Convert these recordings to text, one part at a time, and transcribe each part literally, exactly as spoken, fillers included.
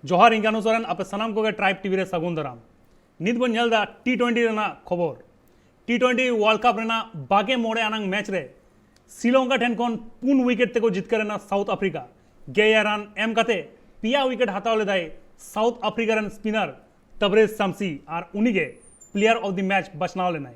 ᱡᱚᱦᱟᱨ, ᱤᱧ ᱠᱟᱱᱩ ᱥᱚᱨᱮᱱ, ᱟᱯᱮ ᱥᱟᱱᱟᱢ ᱠᱚᱜᱮ ᱴᱨᱟᱭᱤᱵᱽ ᱴᱤᱵᱷᱤ ᱨᱮ ᱥᱟᱹᱜᱩᱱ ᱫᱟᱨᱟᱢ᱾ ᱱᱤᱛ ᱵᱚᱱ ᱧᱮᱞ ᱮᱫᱟ ᱴᱤ ᱴᱩᱭᱮᱱᱴᱤ ᱨᱮᱱᱟᱜ ᱠᱷᱚᱵᱚᱨ᱾ ᱴᱤ ᱴᱩᱭᱮᱱᱴᱤ ᱣᱟᱨᱞᱰ ᱠᱟᱯ ᱨᱮᱱᱟᱜ ᱵᱟᱜᱮ ᱢᱚᱬᱮ ᱟᱱᱟᱝ ᱢᱮᱪ ᱨᱮ ᱥᱨᱤᱞᱚᱝᱠᱟ ᱴᱷᱮᱱ ᱠᱷᱚᱱ ᱯᱩᱱ ᱣᱤᱠᱮᱴ ᱛᱮᱠᱚ ᱡᱤᱛᱠᱟᱹᱨ ᱮᱱᱟ ᱥᱟᱣᱩᱛᱷ ᱟᱯᱷᱨᱤᱠᱟ᱾ ᱜᱮᱭᱟᱭ ᱨᱟᱱ ᱮᱢ ᱠᱟᱛᱮ ᱯᱮᱭᱟ ᱣᱤᱠᱮᱴ ᱦᱟᱛᱟᱣ ᱞᱮᱫᱟᱭ ᱥᱟᱣᱩᱛᱷ ᱟᱯᱷᱨᱤᱠᱟ ᱨᱮᱱ ᱥᱯᱤᱱᱟᱨ ᱛᱟᱵᱨᱮᱡᱽ ᱥᱟᱢᱥᱤ, ᱟᱨ ᱩᱱᱤᱜᱮ ᱯᱞᱮᱭᱟᱨ ᱚᱯᱷ ᱫᱤ ᱢᱮᱪ ᱵᱟᱪᱷᱱᱟᱣ ᱞᱮᱱᱟᱭ᱾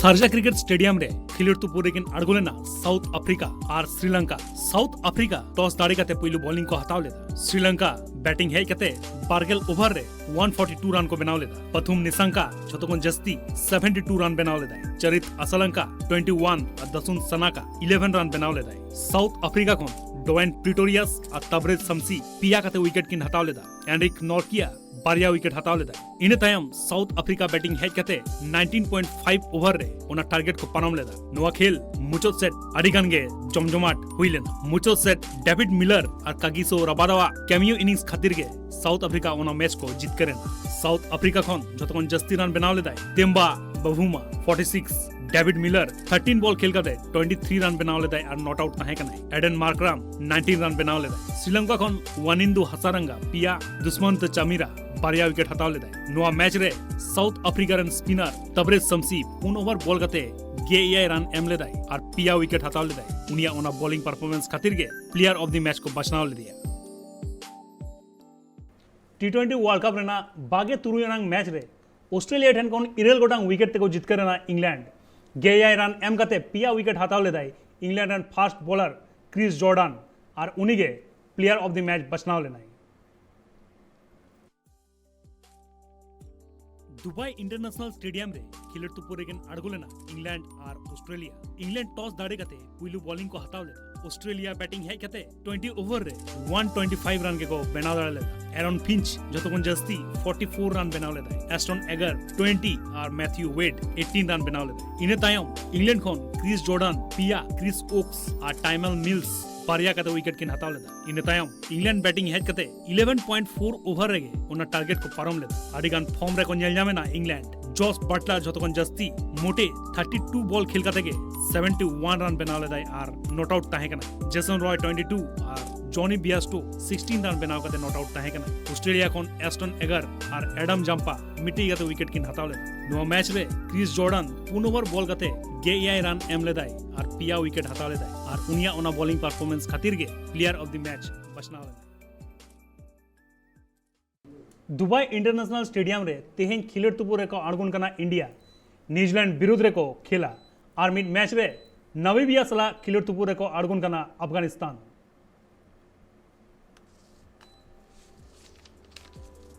ᱥᱟᱨᱡᱟ ᱠᱨᱤᱠᱮᱴ ᱥᱴᱮᱰᱤᱭᱟᱢ ᱨᱮ ᱠᱷᱮᱞᱳᱰ ᱛᱩᱯᱩ ᱨᱮᱠᱤᱱ ᱟᱬᱜᱚ ᱞᱮᱱᱟ ᱥᱟᱣᱩᱛᱷ ᱟᱯᱷᱨᱤᱠᱟ ᱟᱨ ᱥᱨᱤᱞᱚᱝᱠᱟ᱾ ᱥᱟᱣᱩᱛᱷ ᱟᱯᱷᱨᱤᱠᱟ ᱴᱚᱥ ᱫᱟᱲᱮ ᱠᱟᱛᱮ ᱯᱩᱭᱞᱩ ᱵᱚᱞᱤᱝ ᱠᱚ ᱦᱟᱛᱟᱣ ᱞᱮᱫᱟ᱾ ᱥᱨᱤᱞᱚᱝᱠᱟ ᱵᱮᱴᱤᱝ ᱦᱮᱡ ᱠᱟᱛᱮ ᱵᱟᱨᱜᱮᱞ ᱳᱵᱷᱟᱨ ᱨᱮ ᱚᱣᱟᱱ ᱯᱷᱚᱨᱴᱤ ᱴᱩ ᱨᱟᱱ ᱠᱚ ᱵᱮᱱᱟᱣ ᱞᱮᱫᱟ᱾ ᱯᱟᱛᱷᱩᱢ ᱱᱤᱥᱟᱝᱠᱟ ᱡᱷᱚᱛᱚ ᱠᱷᱚᱱ ᱡᱟᱹᱥᱛᱤ ᱥᱮᱵᱷᱮᱱᱴᱤ ᱴᱩ ᱨᱟᱱ ᱵᱮᱱᱟᱣ ᱞᱮᱫᱟᱭ᱾ ᱪᱟᱨᱤᱛ ᱟᱥᱟᱞᱟᱝᱠᱟ ᱴᱩᱭᱮᱱᱴᱤ ᱣᱟᱱ ᱟᱨ ᱫᱟᱥᱩᱱ ᱥᱟᱱᱟᱠᱟ ᱤᱞᱮᱵᱷᱮᱱ ᱨᱟᱱ ᱵᱮᱱᱟᱣ ᱞᱮᱫᱟᱭ᱾ ᱥᱟᱣᱩᱛᱷ ᱟᱯᱷᱨᱤᱠᱟ ᱠᱷᱚᱱ ᱰᱚᱣᱮᱱ ᱯᱨᱤᱴᱳᱨᱤᱭᱟᱥ ᱟᱨ ᱛᱟᱵᱨᱮᱡᱽ ᱥᱟᱢᱥᱤ ᱯᱮᱭᱟ ᱠᱟᱛᱮ ᱣᱤᱠᱮᱴ ᱠᱤᱱ ᱦᱟᱛᱟᱣ ᱞᱮᱫᱟ᱾ ᱮᱱᱨᱤᱠ ᱱᱚᱨᱠᱤᱭᱟ ᱵᱟᱨᱭᱟ ᱣᱤᱠᱮᱴ ᱦᱟᱛᱟᱣ ᱞᱮᱫᱟᱭ᱾ ᱤᱱᱟᱹ ᱛᱟᱭᱚᱢ ᱥᱟᱣᱩᱛᱷ ᱟᱯᱷᱨᱤᱠᱟ ᱵᱮᱴᱤᱝ ᱦᱮᱡ ᱠᱟᱛᱮ ᱱᱟᱭᱤᱱᱴᱤᱱ ᱯᱚᱭᱮᱱᱴ ᱯᱷᱟᱭᱤᱵᱷ ᱳᱵᱷᱟᱨ ᱨᱮ ᱚᱱᱟ ᱴᱟᱨᱜᱮᱴ ᱠᱚ ᱯᱟᱨᱚᱢ ᱞᱮᱫᱟ᱾ ᱱᱚᱣᱟ ᱠᱷᱮᱞ ᱢᱩᱪᱟᱹᱫ ᱥᱮᱫ ᱟᱹᱰᱤ ᱜᱟᱱ ᱜᱮ ᱡᱚᱢᱡᱚᱢᱟᱴ ᱦᱩᱭ ᱞᱮᱱᱟ᱾ ᱢᱩᱪᱟᱹᱫ ᱥᱮᱫ ᱰᱮᱵᱷᱤᱰ ᱢᱤᱞᱟᱨ ᱟᱨ ᱠᱟᱜᱤᱥᱳ ᱨᱟᱵᱟᱫᱟᱣᱟᱜ ᱠᱮᱢᱤᱭᱳ ᱤᱱᱤᱝᱥ ᱠᱷᱟᱹᱛᱤᱨ ᱜᱮ ᱥᱟᱣᱩᱛᱷ ᱟᱯᱷᱨᱤᱠᱟ ᱚᱱᱟ ᱢᱮᱪ ᱠᱚ ᱡᱤᱛᱠᱟᱹᱨ ᱮᱱᱟ᱾ ᱥᱟᱣᱩᱛᱷ ᱟᱯᱷᱨᱤᱠᱟ ᱠᱷᱚᱱ ᱡᱷᱚᱛᱚ ᱠᱷᱚᱱ ᱡᱟᱹᱥᱛᱤ ᱨᱟᱱ ᱵᱮᱱᱟᱣ ᱞᱮᱫᱟᱭ ᱛᱮᱢᱵᱟ ᱵᱟᱵᱷᱩᱢᱟ, ᱯᱷᱚᱨᱴᱤ ᱥᱤᱠᱥ, ᱰᱮᱵᱷᱤᱰ ᱢᱤᱞᱟᱨ ᱛᱷᱟᱨᱴᱤᱱ ᱵᱚᱞ ᱠᱷᱮᱞ ᱠᱟᱛᱮ ᱴᱩᱭᱮᱱᱴᱤ ᱛᱷᱨᱤ ᱨᱟᱱ ᱵᱮᱱᱟᱣ ᱞᱮᱫᱟᱭ ᱟᱨ ᱱᱚᱴ ᱟᱣᱩᱴ ᱛᱟᱦᱮᱸ ᱠᱟᱱᱟᱭ᱾ ᱮᱰᱮᱱ ᱢᱟᱨᱠᱨᱟᱢ ᱱᱟᱭᱤᱱᱴᱤᱱ ᱨᱟᱱ ᱵᱮᱱᱟᱣ ᱞᱮᱫᱟᱭ᱾ ᱥᱨᱤᱞᱚᱝᱠᱟ ᱠᱷᱚᱱ ᱣᱟᱱᱤᱱᱫᱩ ᱦᱟᱥᱟᱨᱟᱝᱜᱟ ᱯᱮᱭᱟ, ᱫᱩᱥᱢᱚᱱᱛ ᱪᱟᱢᱤᱨᱟ ᱵᱟᱨᱭᱟ ᱣᱤᱠᱮᱴ ᱦᱟᱛᱟᱣ ᱞᱮᱫᱟᱭ᱾ ᱱᱚᱣᱟ ᱢᱮᱪ ᱨᱮ ᱥᱟᱣᱩᱛᱷ ᱟᱯᱷᱨᱤᱠᱟ ᱨᱮᱱ ᱥᱯᱤᱱᱟᱨ ᱛᱟᱵᱨᱮᱡᱽ ᱥᱟᱢᱥᱤ ᱯᱩᱱ ᱳᱵᱷᱟᱨ ᱵᱚᱞ ᱠᱟᱛᱮ ᱜᱮᱞ ᱮᱭᱟᱭ ᱨᱟᱱ ᱮᱢ ᱞᱮᱫᱟᱭ ᱟᱨ ᱯᱮᱭᱟ ᱣᱤᱠᱮᱴ ᱦᱟᱛᱟᱣ ᱞᱮᱫᱟᱭ᱾ ᱩᱱᱤᱭᱟᱜ ᱚᱱᱟ ᱵᱚᱞᱤᱝ ᱯᱟᱨᱯᱷᱚᱨᱢᱮᱱᱥ ᱠᱷᱟᱹᱛᱤᱨ ᱜᱮ ᱯᱞᱮᱭᱟᱨ ᱚᱯᱷ ᱫᱤ ᱢᱮᱪ ᱠᱚ ᱵᱟᱪᱷᱱᱟᱣ ᱞᱮᱫᱮᱭᱟ᱾ ᱴᱤ ᱴᱩᱭᱮᱱᱴᱤ ᱣᱟᱨᱞᱰ ᱠᱟᱯ ᱨᱮᱱᱟᱜ ᱵᱟᱜᱮ ᱛᱩᱨᱩᱭ ᱟᱱᱟᱝ ᱢᱮᱪ ᱨᱮ ᱚᱥᱴᱨᱮᱞᱤᱭᱟ ᱴᱷᱮᱱ ᱠᱷᱚᱱ ᱤᱨᱟᱹᱞ ᱜᱚᱴᱟᱝ ᱣᱤᱠᱮᱴ ᱛᱮᱠᱚ ᱡᱤᱛᱠᱟᱹᱨ ᱮᱱᱟ ᱤᱝᱞᱮᱱᱰ᱾ ᱜᱮᱞ ᱮᱭᱟᱭ ᱨᱟᱱ ᱮᱢ ᱠᱟᱛᱮ ᱯᱮᱭᱟ ᱣᱤᱠᱮᱴ ᱦᱟᱛᱟᱣ ᱞᱮᱫᱟᱭ ᱤᱝᱞᱮᱱᱰ ᱨᱮᱱ ᱯᱷᱟᱥᱴ ᱵᱚᱞᱟᱨ ᱠᱨᱤᱥ ᱡᱚᱨᱰᱟᱱ, ᱟᱨ ᱩᱱᱤᱜᱮ ᱯᱞᱮᱭᱟᱨ ᱚᱯᱷ ᱫᱤ ᱢᱮᱪ ᱵᱟᱪᱷᱱᱟᱣ ᱞᱮᱱᱟᱭ᱾ ᱫᱩᱵᱟᱭ ᱤᱱᱴᱟᱨᱱᱮᱥᱱᱟᱞ ᱥᱴᱮᱰᱤᱭᱟᱢ ᱨᱮ ᱠᱷᱮᱞᱳᱰ ᱛᱩᱯᱩ ᱨᱮᱠᱤᱱ ᱟᱬᱜᱚ ᱞᱮᱱᱟ ᱤᱝᱞᱮᱱᱰ ᱟᱨ ᱚᱥᱴᱨᱮᱞᱤᱭᱟ᱾ ᱤᱝᱞᱮᱱᱰ ᱴᱚᱥ ᱫᱟᱲᱮ ᱠᱟᱛᱮ ᱯᱩᱭᱞᱩ ᱵᱚᱞᱤᱝ ᱠᱚ ᱦᱟᱛᱟᱣ ᱞᱮᱫᱟ᱾ ᱚᱥᱴᱨᱮᱞᱤᱭᱟ ᱵᱮᱴᱤᱝ ᱦᱮᱡ ᱠᱟᱛᱮ ᱴᱩᱭᱮᱱᱴᱤ ᱳᱵᱷᱟᱨ ᱨᱮ ᱚᱣᱟᱱ ᱴᱩᱭᱮᱱᱴᱤ ᱯᱷᱟᱭᱤᱵᱷ ᱨᱟᱱ ᱜᱮᱠᱚ ᱵᱮᱱᱟᱣ ᱫᱟᱲᱮ ᱞᱮᱫᱟ᱾ ᱮᱨᱚᱱ ᱯᱷᱤᱧᱪ ᱡᱷᱚᱛᱚ ᱠᱷᱚᱱ ᱡᱟᱹᱥᱛᱤ ᱯᱷᱚᱨᱴᱤ ᱯᱷᱳᱨ ᱨᱟᱱ ᱵᱮᱱᱟᱣ ᱞᱮᱫᱟᱭ᱾ ᱮᱥᱴᱚᱱ ᱮᱜᱟᱨ ᱴᱩᱭᱮᱱᱴᱤ ᱟᱨ ᱢᱮᱛᱷᱤᱭᱩ ᱣᱮᱰ ᱮᱭᱤᱴᱤᱱ ᱨᱟᱱ ᱵᱮᱱᱟᱣ ᱞᱮᱫᱟᱭ᱾ ᱤᱱᱟᱹ ᱛᱟᱭᱚᱢ ᱤᱝᱞᱮᱱᱰ ᱠᱷᱚᱱ ᱠᱨᱤᱥ ᱡᱚᱨᱰᱟᱱ ᱯᱮᱭᱟ, ᱠᱨᱤᱥ ᱳᱠᱥ ᱟᱨ ᱴᱟᱭᱢᱟᱞ ᱢᱤᱞᱥ ᱵᱟᱨᱭᱟ ᱠᱟᱛᱮ ᱣᱤᱠᱮᱴ ᱠᱤᱱ ᱦᱟᱛᱟᱣ ᱞᱮᱫᱟ᱾ ᱤᱱᱟᱹ ᱛᱟᱭᱚᱢ ᱤᱝᱞᱮᱱᱰ ᱵᱮᱴᱤᱝ ᱦᱮᱡ ᱠᱟᱛᱮ eleven point four over ᱨᱮᱜᱮ ᱚᱱᱟ ᱴᱟᱨᱜᱮᱴ ᱠᱚ ᱯᱟᱨᱚᱢ ᱞᱮᱫᱟ᱾ ᱟᱹᱰᱤ ᱜᱟᱱ ᱯᱷᱚᱨᱢ ᱨᱮᱠᱚ ᱧᱮᱞ ᱧᱟᱢ ᱮᱱᱟ ᱤᱝᱞᱮᱱᱰ᱾ ᱡᱚᱥ ᱵᱟᱴᱞᱟᱨ ᱡᱷᱚᱛᱚ ᱠᱷᱚᱱ ᱡᱟᱹᱥᱛᱤ ᱢᱚᱴᱮ thirty two ᱵᱚᱞ ᱠᱷᱮᱞ ᱠᱟᱛᱮ ᱜᱮ seventy one ᱨᱟᱱ ᱵᱮᱱᱟᱣ ᱞᱮᱫᱟᱭ ᱟᱨ ᱱᱚᱴ ᱟᱣᱩᱴ ᱛᱟᱦᱮᱸ ᱠᱟᱱᱟ᱾ ᱡᱮᱥᱚᱱ ᱨᱚᱭ twenty two ᱟᱨ ᱡᱚᱱᱤ ᱵᱤᱭᱟᱥᱴᱳ sixteen ᱨᱟᱱ ᱵᱮᱱᱟᱣ ᱠᱟᱛᱮ ᱱᱚᱴ ᱟᱣᱩᱴ ᱛᱟᱦᱮᱸ ᱠᱟᱱᱟ᱾ ᱚᱥᱴᱨᱮᱞᱤᱭᱟ ᱠᱷᱚᱱ ᱮᱥᱴᱚᱱ ᱮᱜᱟᱨ ᱟᱨ ᱮᱰᱟᱢ ᱡᱟᱢᱯᱟ ᱢᱤᱫᱴᱤᱡ ᱠᱟᱛᱮ ᱣᱤᱠᱮᱴ ᱠᱤᱱ ᱦᱟᱛᱟᱣ ᱞᱮᱫᱟ᱾ ᱱᱚᱣᱟ ᱢᱮᱪ ᱨᱮ ᱠᱨᱤᱥ ᱡᱚᱨᱰᱟᱱ ᱯᱩᱱ ᱳᱵᱷᱟᱨ ᱵᱚᱞ ᱠᱟᱛᱮ ᱜᱮᱞ ᱮᱭᱟᱭ ᱨᱟᱱ ᱮᱢ ᱞᱮᱫᱟᱭ ᱟᱨ ᱯᱮᱭᱟ ᱣᱤᱠᱮᱴ ᱦᱟᱛᱟᱣ ᱞᱮᱫᱟᱭ ᱟᱨ ᱩᱱᱤᱭᱟᱜ ᱚᱱᱟ ᱵᱚᱞᱤᱝ ᱯᱟᱨᱯᱷᱚᱨᱢᱮᱱᱥ ᱠᱷᱟᱹᱛᱤᱨ ᱜᱮ ᱯᱞᱮᱭᱟᱨ ᱚᱯᱷ ᱫᱤ ᱢᱮᱪ ᱵᱟᱪᱷᱱᱟᱣ ᱞᱮᱱᱟ᱾ ᱫᱩᱵᱟᱭ ᱤᱱᱴᱟᱨᱱᱮᱥᱱᱟᱞ ᱥᱴᱮᱰᱤᱭᱟᱢ ᱨᱮ ᱛᱮᱦᱮᱧ ᱠᱷᱮᱞᱳᱰ ᱛᱩᱯᱩ ᱨᱮᱠᱚ ᱟᱬᱜᱚᱱ ᱠᱟᱱᱟ ᱤᱱᱰᱤᱭᱟ ᱱᱤᱭᱩᱡᱤᱞᱮᱱᱰ ᱵᱤᱨᱩᱫᱷ ᱨᱮᱠᱚ ᱠᱷᱮᱞᱟ᱾ ᱟᱨ ᱢᱤᱫ ᱢᱮᱪ ᱨᱮ ᱱᱟᱢᱤᱵᱤᱭᱟ ᱥᱟᱞᱟᱜ ᱠᱷᱮᱞᱳᱰ ᱛᱩᱯᱩ ᱨᱮᱠᱚ ᱟᱬᱜᱚᱱ ᱠᱟᱱᱟ ᱟᱯᱷᱜᱟᱱᱤᱥᱛᱟᱱ᱾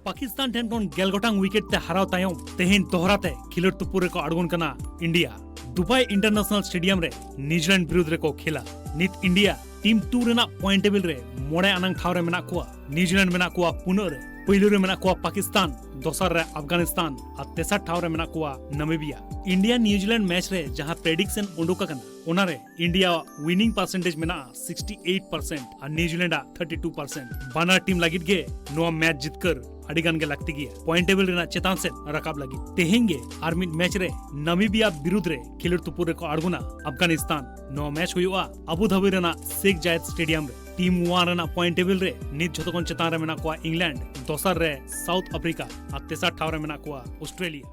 ᱯᱟᱠᱤᱥᱛᱟᱱ ᱴᱷᱮᱱ ᱠᱷᱚᱱ ᱜᱮᱞ ᱜᱚᱴᱟᱝ ᱣᱤᱠᱮᱴ ᱛᱮ ᱦᱟᱨᱟᱣ ᱛᱟᱭᱚᱢ ᱛᱮᱦᱮᱧ ᱫᱚᱦᱲᱟ ᱛᱮ ᱠᱷᱮᱞᱳᱰ ᱛᱩᱯᱩ ᱨᱮᱠᱚ ᱟᱬᱜᱚᱱ ᱠᱟᱱᱟ ᱤᱱᱰᱤᱭᱟ᱾ ᱫᱩᱵᱟᱭ ᱤᱱᱴᱟᱨᱱᱮᱥᱱᱟᱞ ᱥᱴᱮᱰᱤᱭᱟᱢ ᱨᱮ ᱱᱤᱭᱩᱡᱤᱞᱮᱱᱰ ᱵᱤᱨᱩᱫᱷ ᱨᱮᱠᱚ ᱠᱷᱮᱞᱟ᱾ ᱱᱤᱛ ᱤᱱᱰᱤᱭᱟ ᱴᱤᱢ ᱴᱩ ᱨᱮᱱᱟᱜ ᱯᱚᱭᱮᱱᱴ ᱴᱮᱵᱤᱞ ᱨᱮ ᱢᱚᱬᱮ ᱟᱱᱟᱝ ᱴᱷᱟᱶ ᱨᱮ ᱢᱮᱱᱟᱜ ᱠᱚᱣᱟ᱾ ᱱᱤᱭᱩᱡᱤᱞᱮᱱᱰ ᱢᱮᱱᱟᱜ ᱠᱚᱣᱟ ᱯᱩᱱᱟᱹᱜ ᱨᱮ, ᱯᱳᱭᱞᱳ ᱨᱮ ᱢᱮᱱᱟᱜ ᱠᱚᱣᱟ ᱯᱟᱠᱤᱥᱛᱟᱱ, ᱫᱚᱥᱟᱨ ᱨᱮ ᱟᱯᱷᱜᱟᱱᱤᱥᱛᱟᱱ ᱟᱨ ᱛᱮᱥᱟᱨ ᱴᱷᱟᱶ ᱨᱮ ᱢᱮᱱᱟᱜ ᱠᱚᱣᱟ ᱱᱟᱢᱤᱵᱤᱭᱟ᱾ ᱤᱱᱰᱤᱭᱟ ᱱᱤᱭᱩᱡᱤᱞᱮᱱᱰ ᱢᱮᱪ ᱨᱮ ᱡᱟᱦᱟᱸ ᱯᱨᱮᱰᱤᱠᱥᱚᱱ ᱩᱰᱩᱠ ᱟᱠᱟᱱᱟ, ᱚᱱᱟᱨᱮ ᱤᱱᱰᱤᱭᱟ ᱣᱤᱱᱤᱝ ᱯᱟᱨᱥᱮᱱᱴᱮᱡᱽ ᱢᱮᱱᱟᱜᱼᱟ sixty eight percent ᱟᱨ ᱱᱤᱭᱩᱡᱤᱞᱮᱱᱰ ᱟᱜ thirty two percent᱾ ᱵᱟᱱᱟᱨ ᱴᱤᱢ ᱞᱟᱹᱜᱤᱫ ᱜᱮ ᱱᱚᱣᱟ ᱢᱮᱪ ᱡᱤᱛᱠᱟᱹᱨ ᱟᱹᱰᱤ ᱜᱟᱱ ᱜᱮ ᱞᱟᱹᱠᱛᱤ ᱜᱮᱭᱟ ᱯᱚᱭᱮᱱᱴ ᱴᱮᱵᱤᱞ ᱨᱮᱱᱟᱜ ᱪᱮᱛᱟᱱ ᱥᱮᱫ ᱨᱟᱠᱟᱵ ᱞᱟᱹᱜᱤᱫ᱾ ᱛᱮᱦᱮᱧ ᱜᱮ ᱟᱨ ᱢᱤᱫ ᱢᱮᱪ ᱨᱮ ᱱᱟᱢᱤᱵᱤᱭᱟ ᱵᱤᱨᱩᱫᱷ ᱨᱮ ᱠᱷᱮᱞᱳᱰ ᱛᱩᱯᱩ ᱨᱮᱠᱚ ᱟᱬᱜᱚᱱᱟ ᱟᱯᱷᱜᱟᱱᱤᱥᱛᱟᱱ᱾ ᱱᱚᱣᱟ ᱢᱮᱪ ᱦᱩᱭᱩᱜᱼᱟ ᱟᱵᱩ ᱫᱷᱟᱵᱤ ᱨᱮᱱᱟᱜ ᱥᱮᱠᱷ ᱡᱟᱭᱮᱫ ᱥᱴᱮᱰᱤᱭᱟᱢ ᱨᱮ᱾ ᱴᱤᱢ ᱳᱣᱟᱱ ᱨᱮᱱᱟᱜ ᱯᱚᱭᱮᱱᱴ ᱴᱮᱵᱤᱞ ᱨᱮ ᱱᱤᱛ ᱡᱷᱚᱛᱚ ᱠᱷᱚᱱ ᱪᱮᱛᱟᱱ ᱨᱮ ᱢᱮᱱᱟᱜ ᱠᱚᱣᱟ ᱤᱝᱞᱮᱱᱰ, ᱫᱚᱥᱟᱨ ᱨᱮ ᱥᱟᱣᱩᱛᱷ ᱟᱯᱷᱨᱤᱠᱟ ᱟᱨ ᱛᱮᱥᱟᱨ ᱴᱷᱟᱶ ᱨᱮ ᱢᱮᱱᱟᱜ ᱠᱚᱣᱟ ᱚᱥᱴᱨᱮᱞᱤᱭᱟ᱾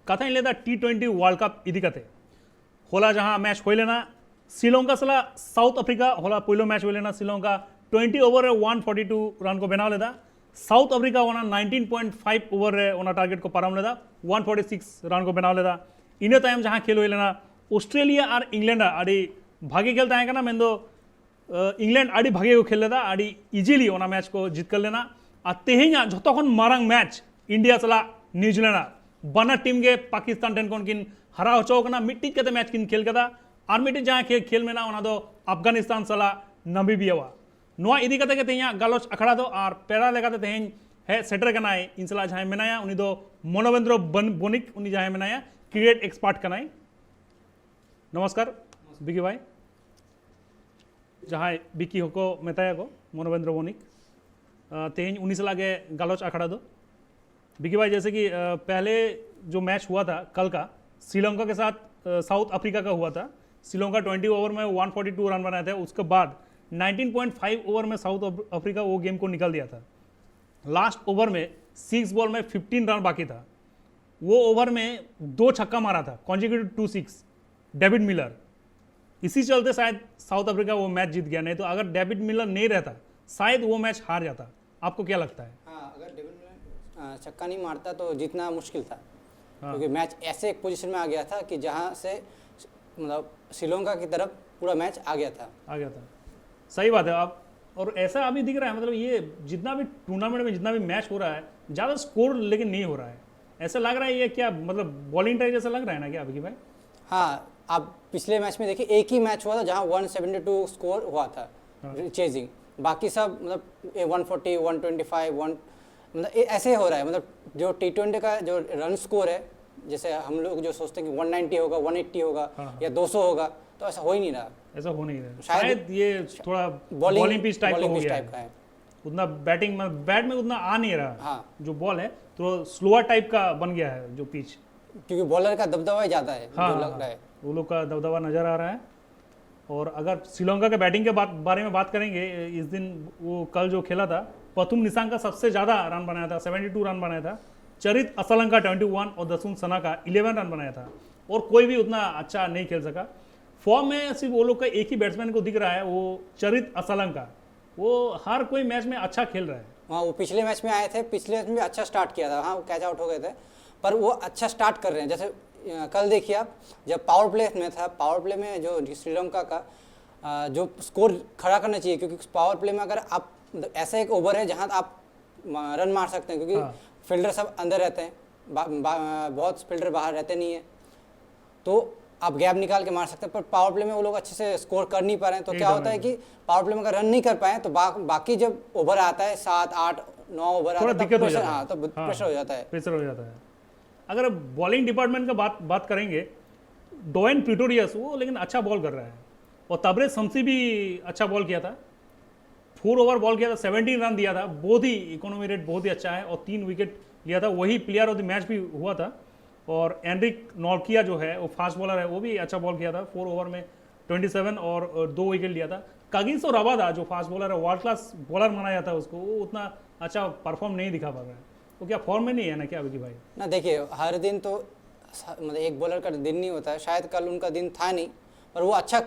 ᱠᱟᱛᱷᱟᱧ ᱞᱟᱹᱭᱫᱟ ᱴᱤ ᱴᱩᱭᱮᱱᱴᱤ ᱣᱟᱨᱞᱰ ᱠᱟᱯ ᱤᱫᱤ ᱠᱟᱛᱮ᱾ ᱦᱚᱞᱟ ᱡᱟᱦᱟᱸ ᱢᱮᱪ ᱦᱩᱭ ᱞᱮᱱᱟ ᱥᱨᱤᱞᱚᱝᱠᱟ ᱥᱟᱞᱟᱜ ᱥᱟᱣᱩᱛᱷ ᱟᱯᱷᱨᱤᱠᱟ, ᱦᱚᱞᱟ ᱯᱳᱭᱞᱳ ᱢᱮᱪ ᱦᱩᱭ ᱞᱮᱱᱟ ᱥᱨᱤᱞᱚᱝᱠᱟ ᱴᱩᱭᱮᱱᱴᱤ ᱳᱵᱷᱟᱨ ᱨᱮ ᱚᱣᱟᱱ ᱯᱷᱚᱨᱴᱤ ᱴᱩ ᱨᱟᱱ ᱠᱚ ᱵᱮᱱᱟᱣ ᱞᱮᱫᱟ᱾ ᱥᱟᱣᱩᱛᱷ ᱟᱯᱷᱨᱤᱠᱟ ᱚᱱᱟ ᱱᱟᱭᱤᱱᱴᱤᱱ ᱯᱚᱭᱮᱱᱴ ᱯᱷᱟᱭᱤᱵᱷ ᱳᱵᱷᱟᱨ ᱨᱮ ᱚᱱᱟ ᱴᱟᱨᱜᱮᱴ ᱠᱚ ᱯᱟᱨᱚᱢ ᱞᱮᱫᱟ, ᱚᱣᱟᱱ ᱯᱷᱚᱨᱴᱤ ᱥᱤᱠᱥ ᱨᱟᱱ ᱠᱚ ᱵᱮᱱᱟᱣ ᱞᱮᱫᱟ᱾ ᱤᱱᱟᱹ ᱛᱟᱭᱚᱢ ᱡᱟᱦᱟᱸ ᱠᱷᱮᱞ ᱦᱩᱭ ᱞᱮᱱᱟ ᱚᱥᱴᱨᱮᱞᱤᱭᱟ ᱟᱨ ᱤᱝᱞᱮᱱᱰ ᱟᱜ ᱟᱹᱰᱤ ᱵᱷᱟᱜᱮ ᱠᱷᱮᱞ ᱛᱟᱦᱮᱸ ᱠᱟᱱᱟ, ᱢᱮᱱᱫᱚ ᱤᱝᱞᱮᱱᱰ ᱟᱹᱰᱤ ᱵᱷᱟᱜᱮ ᱠᱚ ᱠᱷᱮᱞ ᱞᱮᱫᱟ, ᱟᱹᱰᱤ ᱤᱡᱤᱞᱤ ᱚᱱᱟ ᱢᱮᱪ ᱠᱚ ᱡᱤᱛᱠᱟᱹᱨ ᱞᱮᱱᱟ᱾ ᱟᱨ ᱛᱮᱦᱮᱧᱟᱜ ᱡᱷᱚᱛᱚ ᱠᱷᱚᱱ ᱢᱟᱨᱟᱝ ᱢᱮᱪ ᱤᱱᱰᱤᱭᱟ ᱥᱟᱞᱟᱜ ᱱᱤᱭᱩᱡᱤᱞᱮᱱᱰ ᱟᱜ, ᱵᱟᱱᱟᱨ ᱴᱤᱢ ᱜᱮ ᱯᱟᱠᱤᱥᱛᱟᱱ ᱴᱷᱮᱱ ᱠᱷᱚᱱ ᱠᱤᱱ ᱦᱟᱨᱟᱣ ᱦᱚᱪᱚ ᱟᱠᱟᱱᱟ, ᱢᱤᱫᱴᱤᱡ ᱠᱟᱛᱮ ᱢᱮᱪ ᱠᱤᱱ ᱠᱷᱮᱞ ᱠᱟᱫᱟ᱾ ᱟᱨ ᱢᱤᱫᱴᱤᱡ ᱡᱟᱦᱟᱸ ᱠᱷᱮᱞ, ᱠᱷᱮᱞ ᱢᱮᱱᱟᱜᱼᱟ ᱚᱱᱟ ᱫᱚ ᱟᱯᱷᱜᱟᱱᱤᱥᱛᱟᱱ ᱥᱟᱞᱟᱜ ᱱᱟᱢᱤᱵᱤᱭᱟᱣᱟᱜ᱾ ᱱᱚᱣᱟ ᱤᱫᱤ ᱠᱟᱛᱮ ᱜᱮ ᱛᱮᱦᱮᱧᱟᱜ ᱜᱟᱞᱚᱪ ᱟᱠᱷᱲᱟ ᱫᱚ᱾ ᱟᱨ ᱯᱮᱲᱟ ᱞᱮᱠᱟᱛᱮ ᱛᱮᱦᱮᱧ ᱦᱮᱡ ᱥᱮᱴᱮᱨ ᱟᱠᱟᱱᱟᱭ ᱤᱧ ᱥᱟᱞᱟᱜ ᱡᱟᱦᱟᱸᱭ ᱢᱮᱱᱟᱭᱟ, ᱩᱱᱤ ᱫᱚ ᱢᱚᱱᱚᱵᱮᱱᱫᱨᱚ ᱵᱚᱱ-, ᱵᱚᱱᱤᱠ, ᱩᱱᱤ ᱡᱟᱦᱟᱸᱭ ᱢᱮᱱᱟᱭᱟ ᱠᱨᱤᱠᱮᱴ ᱮᱠᱥᱯᱟᱨᱴ ᱠᱟᱱᱟᱭ᱾ ᱱᱚᱢᱚᱥᱠᱟᱨ ᱵᱤᱠᱤ ᱵᱷᱟᱭ᱾ ᱡᱟᱦᱟᱸᱭ ᱵᱤᱠᱤ ᱦᱚᱸᱠᱚ ᱢᱮᱛᱟᱭᱟ ᱠᱚ, ᱢᱚᱱᱚᱵᱮᱱᱫᱨᱚ ᱵᱚᱱᱤᱠ᱾ ᱛᱮᱦᱮᱧ ᱩᱱᱤ ᱥᱟᱞᱟᱜ ᱜᱮ ᱜᱟᱞᱚᱪ ᱟᱠᱷᱲᱟ ᱫᱚ᱾ ᱵᱤᱠᱤ ᱵᱷᱟᱭ, ᱡᱮᱭᱥᱮ ᱠᱤ ᱯᱮᱦᱞᱮ ᱡᱚ ᱢᱮᱪ ᱦᱩᱣᱟ ᱛᱷᱟ ᱠᱟᱞ ᱠᱟ, ᱥᱨᱤᱞᱚᱝᱠᱟ ᱠᱮ ᱥᱟᱛᱷ ᱥᱟᱣᱩᱛᱷ ᱟᱯᱷᱨᱤᱠᱟ ᱠᱟ ᱦᱩᱣᱟ ᱛᱷᱟ᱾ ᱥᱨᱤᱞᱚᱝᱠᱟ ᱴᱩᱭᱮᱱᱴᱤ ᱳᱵᱷᱟᱨ ᱢᱮ ᱳᱣᱟᱱ ᱯᱷᱳᱨᱴᱤ ᱴᱩ ᱨᱟᱱ ᱵᱟᱱᱟᱭᱟ ᱛᱷᱟ, ᱩᱥᱠᱮ ᱵᱟᱫ ᱱᱟᱭᱤᱱᱴᱤᱱ ᱯᱚᱭᱮᱱᱴ ᱯᱷᱟᱭᱤᱵᱷ ᱳᱵᱷᱟᱨ ᱢᱮ ᱥᱟᱣᱩᱛᱷ ᱟᱯᱷᱨᱤᱠᱟ ᱳ ᱜᱮᱢ ᱠᱳ ᱱᱤᱠᱟᱞ ᱫᱤᱭᱟ ᱛᱷᱟ᱾ ᱞᱟᱥᱴ ᱳᱵᱷᱟᱨ ᱢᱮ ᱥᱤᱠᱥ ᱵᱚᱞ ᱢᱮ ᱯᱷᱤᱯᱴᱤᱱ ᱨᱟᱱ ᱵᱟᱠᱤ ᱛᱷᱟ, ᱳ ᱳᱵᱷᱟᱨ ᱢᱮ ᱫᱳ ᱪᱷᱟᱠᱠᱟ ᱢᱟᱨᱟ ᱛᱷᱟ, ᱠᱚᱱᱡᱤᱠᱩᱴᱤᱵᱷ ᱴᱩ ᱥᱤᱠᱥ, ᱰᱮᱵᱷᱤᱰ ᱢᱤᱞᱟᱨ᱾ ᱤᱥᱤ ᱪᱟᱞᱛᱮ ᱥᱟᱭᱮᱫ ᱥᱟᱣᱩᱛᱷ ᱟᱯᱷᱨᱤᱠᱟ ᱳ ᱢᱮᱪ ᱡᱤᱛ ᱜᱮᱭᱟ, ᱱᱟᱦᱤ ᱛᱳ ᱟᱜᱟᱨ ᱰᱮᱵᱷᱤᱰ ᱢᱤᱞᱟᱨ ᱱᱟᱦᱤ ᱨᱮᱦᱛᱟ ᱥᱟᱭᱮᱫ ᱳ ᱢᱮᱪ ᱦᱟᱨ ᱡᱟᱛᱟ᱾ ᱟᱯᱠᱳ ᱠᱭᱟ ᱞᱟᱜᱛᱟ ᱦᱟᱭ? ᱦᱟᱸ, ᱟᱜᱟᱨ ᱰᱮᱵᱷᱤᱰ ᱢᱤᱞᱟᱨ ᱪᱷᱟᱠᱠᱟ ᱱᱟᱦᱤ ᱢᱟᱨᱛᱟ ᱛᱳ ᱡᱤᱛᱱᱟ ᱢᱩᱥᱠᱤᱞ ᱛᱷᱟ, ᱠᱭᱩᱠᱤ ᱢᱮᱪ ᱮᱥᱮ ᱮᱠ ᱯᱚᱡᱤᱥᱚᱱ ᱢᱮ ᱟ ᱜᱟᱭᱟ ᱛᱷᱟ ᱠᱤ ᱡᱟᱦᱟᱸ ᱥᱮ ᱢᱚᱛᱞᱚᱵ ᱥᱨᱤᱞᱚᱝᱠᱟ ᱠᱤ ᱛᱚᱨᱚᱯ ᱯᱩᱨᱟ ᱢᱮᱪ ᱟ ᱜᱟᱭᱟ ᱛᱷᱟ᱾ ᱟ ᱜᱟᱭᱟ ᱛᱷᱟ, ᱥᱟᱦᱤ ᱵᱟᱛ ᱦᱟᱭ ᱟᱯ᱾ ᱚᱨ ᱮᱥᱟ ᱟᱵᱷᱤ ᱫᱤᱠᱷ ᱨᱟᱦᱟ ᱦᱟᱭ, ᱢᱚᱛᱞᱚᱵ ᱭᱮ ᱡᱤᱛᱱᱟ ᱵᱷᱤ ᱴᱩᱨᱱᱟᱢᱮᱱᱴ ᱢᱮ ᱡᱤᱛᱱᱟ ᱵᱷᱤ ᱢᱮᱪ ᱦᱳ ᱨᱟᱦᱟ ᱦᱟᱭ, ᱡᱟᱫᱟ ᱥᱠᱳᱨ ᱞᱮᱠᱤᱱ ᱱᱟᱦᱤ ᱦᱳ ᱨᱟᱦᱟ ᱦᱟᱭ᱾ ᱮᱥᱟ ᱞᱟᱜ ᱨᱟᱦᱟ ᱦᱟᱭ ᱭᱮ ᱠᱭᱟ ᱢᱚᱛᱞᱚᱵ ᱵᱚᱞᱤᱝ ᱴᱟᱭᱤᱯ ᱡᱮᱥᱟ ᱞᱟᱜ ᱨᱟᱦᱟ ᱦᱟᱭ ᱱᱟ ᱠᱭᱟ ᱟᱵᱷᱤ ᱠᱤ ᱵᱷᱟᱭ? ᱦᱟᱸ, ᱟᱵ ᱯᱤᱪᱷᱞᱮ ᱢᱮᱪ ᱢᱮ ᱫᱮᱠᱷᱤᱭᱮ ᱮᱠ ᱦᱤ ᱢᱮᱪ ᱦᱩᱣᱟ ᱛᱷᱟ ᱡᱟᱦᱟᱸ ᱳᱣᱟᱱ ᱥᱮᱵᱷᱮᱱᱴᱤ ᱴᱩ ᱥᱠᱳᱨ ᱦᱩᱣᱟ ᱛᱷᱟ ᱪᱮᱡᱤᱝ, ᱵᱟᱠᱤ ᱥᱟᱵ ᱢᱚᱛᱞᱚᱵ one forty, one twenty five, one ᱢᱚᱛᱞᱚᱵ ᱮᱥᱮ ᱦᱤ ᱨᱟᱦᱟ ᱦᱟᱭ, ᱢᱚᱛᱞᱚᱵ ᱡᱳ ᱴᱤ ᱴᱩᱭᱮᱱᱴᱤ ᱠᱟ ᱡᱳ ᱨᱟᱱ ᱥᱠᱳᱨ ᱦᱟᱭ ᱡᱮᱥᱮ ᱦᱟᱢ ᱞᱳᱜ ᱡᱳ ᱥᱳᱪᱛᱮ ᱦᱮ ᱠᱤ ᱳᱣᱟᱱ ᱱᱟᱭᱤᱱᱴᱤ ᱦᱳᱜᱟ, ᱳᱣᱟᱱ ᱮᱭᱤᱴᱤ ᱦᱳᱜᱟ ᱭᱟ ᱫᱳ ᱥᱳ ᱦᱳᱜᱟ, ᱛᱳ ᱮᱥᱟ ᱦᱳ ᱱᱟᱦᱤ ᱨᱟᱦᱟ᱾ ᱮᱥᱟ ᱦᱳ ᱱᱟᱦᱤ ᱨᱟᱦᱟ ᱦᱟᱭ, ᱥᱟᱭᱮᱫ ᱭᱮ ᱛᱷᱳᱲᱟ ᱵᱚᱞᱤᱝ ᱯᱤᱪ ᱴᱟᱭᱤᱯ ᱠᱟ ᱦᱳ ᱜᱟᱭᱟ ᱦᱟᱭ᱾ ᱩᱛᱱᱟ ᱵᱮᱴᱤᱝ ᱢᱟᱱᱮ ᱵᱮᱴ ᱢᱮ ᱩᱛᱱᱟ ᱟ ᱱᱟᱦᱤ ᱨᱟᱦᱟ, ᱡᱳ ᱵᱚᱞ ᱦᱟᱭ ᱛᱷᱳᱲᱟ ᱥᱞᱳᱣᱟᱨ ᱴᱟᱭᱤᱯ ᱠᱟ ᱵᱟᱱ ᱜᱟᱭᱟ ᱦᱟᱭ ᱡᱳ ᱯᱤᱪ, ᱠᱭᱩᱠᱤ ᱵᱚᱞᱟᱨ ᱠᱟ ᱫᱟᱵᱫᱟᱵᱟ ᱡᱟᱫᱟ ᱦᱟᱭ, ᱦᱟᱸ, ᱡᱳ ᱞᱟᱜ ᱨᱟᱦᱟ ᱦᱟᱭ ᱩᱱ ᱞᱳᱜ ᱠᱟ ᱫᱟᱵᱫᱟᱵᱟ ᱱᱟᱡᱟᱨ ᱟ ᱨᱟᱦᱟ ᱦᱟᱭ᱾ ᱚᱨ ᱟᱜᱟᱨ ᱥᱨᱤᱞᱚᱝᱠᱟ ᱠᱮ ᱵᱮᱴᱤᱝ ᱠᱮ ᱵᱟᱨᱮ ᱢᱮ ᱵᱟᱛ ᱠᱟᱨᱮᱝᱜᱮ, ᱤᱥ ᱫᱤᱱ ᱳ ᱠᱟᱞ ᱡᱳ ᱠᱷᱮᱞᱟ ᱛᱷᱟ, ᱯᱨᱚᱛᱷᱩᱢ ᱱᱤᱥᱟᱝᱠᱟ ᱥᱚᱵᱥᱮ ᱡᱟᱫᱟ ᱨᱟᱱ ᱵᱟᱱᱟᱭᱟ ᱛᱷᱟ, ᱥᱮᱵᱷᱮᱱᱴᱤ ᱴᱩ ᱨᱟᱱ ᱵᱟᱱᱟᱭᱟ ᱛᱷᱟ, ᱪᱚᱨᱤᱛ ᱟᱥᱟᱞᱟᱝᱠᱟ ᱴᱩᱭᱮᱱᱴᱤ ᱳᱣᱟᱱ ᱚᱨ ᱫᱟᱥᱩᱱ ᱥᱟᱱᱟᱠᱟ ᱤᱞᱮᱵᱷᱮᱱ ᱨᱟᱱ ᱵᱟᱱᱟᱭᱟ ᱛᱷᱟ᱾ ᱚᱨ ᱠᱳᱭ ᱵᱷᱤ ᱩᱛᱱᱟ ᱟᱪᱷᱟ ᱱᱟᱦᱤ ᱠᱷᱮᱞ ᱥᱟᱠᱟ᱾ ᱯᱷᱚᱨᱢ ᱢᱮ ᱥᱤᱨᱯᱷ ᱳ ᱞᱳᱜ ᱠᱟ ᱮᱠ ᱦᱤ ᱵᱮᱴᱥᱢᱮᱱ ᱠᱳ ᱫᱤᱠᱷ ᱨᱟᱦᱟ ᱦᱟᱭ, ᱳ ᱪᱚᱨᱤᱛ ᱟᱥᱟᱞᱟᱝᱠᱟ, ᱳ ᱦᱟᱨ ᱠᱳᱭ ᱢᱮᱪ ᱢᱮ ᱟᱪᱷᱟ ᱠᱷᱮᱞ ᱨᱟᱦᱟ ᱦᱟᱭ᱾ ᱦᱟᱸ, ᱳ ᱯᱤᱪᱷᱞᱮ ᱢᱮᱪ ᱢᱮ ᱟᱭᱮ ᱛᱷᱮ, ᱯᱤᱪᱷᱞᱮ ᱢᱮᱪ ᱢᱮ ᱟᱪᱷᱟ ᱥᱴᱟᱨᱴ ᱠᱤᱭᱟ ᱛᱷᱟ, ᱦᱟᱸ ᱠᱮᱪ ᱟᱣᱩᱴ ᱦᱳ ᱜᱟᱭᱮ ᱛᱷᱮ, ᱯᱟᱨ ᱳ ᱟᱪᱷᱟ ᱥᱴᱟᱨᱴ ᱠᱟᱨ ᱨᱟᱦᱮ ᱦᱮ, ᱡᱮᱥᱮ ᱠᱟᱞ ᱫᱮᱠᱷᱤᱭᱮ ᱟᱯ, ᱡᱟᱵ ᱯᱟᱣᱟᱨ ᱯᱞᱮ ᱢᱮ ᱛᱷᱟ, ᱯᱟᱣᱟᱨ ᱯᱞᱮ ᱢᱮ ᱡᱳ ᱥᱨᱤᱞᱚᱝᱠᱟ ᱠᱟ ᱡᱳ ᱥᱠᱳᱨ ᱠᱷᱟᱲᱟ ᱠᱟᱨᱱᱟ ᱪᱟᱦᱤᱭᱮ, ᱠᱭᱩᱠᱤ ᱯᱟᱣᱟᱨ ᱯᱞᱮ ᱢᱮ ᱟᱜᱟᱨ ᱟᱯ ᱮᱥᱟ ᱮᱠ ᱳᱵᱷᱟᱨ ᱦᱟᱭ ᱡᱟᱦᱟᱸ ᱟᱯ ᱨᱟᱱ ᱢᱟᱨ ᱥᱟᱠᱛᱮ ᱦᱮ, ᱠᱭᱩᱠᱤ ᱯᱷᱤᱞᱰᱟᱨ ᱥᱟᱵ ᱟᱱᱫᱟᱨ ᱨᱮᱦᱛᱮ ᱦᱮ, ᱵᱚᱦᱩᱛ ᱯᱷᱤᱞᱰᱟᱨ ᱵᱟᱦᱟᱨ ᱨᱮᱦᱛᱮ ᱱᱟᱦᱤ ᱦᱟᱭ, ᱛᱳ ᱟᱯ ᱜᱮᱯ ᱱᱤᱠᱟᱞ ᱠᱮ ᱢᱟᱨ ᱥᱟᱠᱛᱮ ᱦᱮ, ᱯᱟᱨ ᱯᱟᱣᱟᱨ ᱯᱞᱮ ᱢᱮ ᱳ ᱞᱳᱜ ᱟᱪᱷᱮ ᱥᱮ ᱥᱠᱳᱨ ᱠᱟᱨ ᱱᱟᱦᱤ ᱯᱟ ᱨᱟᱦᱮ ᱦᱮ, ᱛᱳ ᱠᱭᱟ ᱦᱳᱛᱟ ᱦᱟᱭ ᱠᱤ ᱯᱟᱣᱟᱨ ᱯᱞᱮ ᱢᱮ ᱟᱜᱟᱨ ᱨᱟᱱ ᱱᱟᱦᱤ ᱠᱟᱨ ᱯᱟᱭᱮ ᱛᱳ ᱵᱟᱠᱤ ᱡᱟᱵ ᱳᱵᱷᱟᱨ ᱟᱛᱟ ᱦᱟᱭ ᱥᱟᱛ, ᱟᱴ, ᱱᱚ ᱳᱵᱷᱟᱨ ᱟᱛᱟ ᱦᱟᱭ ᱛᱳ ᱯᱨᱮᱥᱟᱨ ᱦᱳ ᱡᱟᱛᱟ ᱦᱟᱭ, ᱯᱨᱮᱥᱟᱨ ᱦᱳ ᱡᱟᱛᱟ ᱦᱟᱭ᱾ ᱟᱜᱟᱨ ᱵᱚᱞᱤᱝ ᱰᱤᱯᱟᱨᱴᱢᱮᱱᱴ ᱠᱟ ᱵᱟᱛ ᱠᱟᱨᱮᱝᱜᱮ, ᱰᱳᱭᱮᱱ ᱯᱨᱤᱴᱳᱨᱤᱭᱟᱥ ᱳ ᱞᱮᱠᱤᱱ ᱟᱪᱷᱟ ᱵᱚᱞ ᱠᱟᱨ ᱨᱟᱦᱟ ᱦᱟᱭ᱾ और तबरेज शमसी भी अच्छा बॉल किया था। फोर ओवर बॉल किया था, सेवनटीन रन दिया था। बहुत ही इकोनॉमी रेट बहुत ही अच्छा है और तीन विकेट लिया था। वही प्लेयर ऑफ द मैच भी हुआ था। और एनरिक नॉर्किया जो है, वो फास्ट बॉलर है, वो भी अच्छा बॉल किया था। फोर ओवर में ट्वेंटी सेवन और दो विकेट लिया था। कागिसो रबादा जो फास्ट बॉलर है, वर्ल्ड क्लास बॉलर माना जाता है उसको, वो उतना अच्छा परफॉर्म नहीं दिखा पा रहा है। वो क्या फॉर्म में नहीं है ना क्या, विकी भाई? ना, देखिए, हर दिन तो स- मतलब एक बॉलर का दिन नहीं होता है। शायद कल उनका दिन था नहीं, पर वो अच्छा,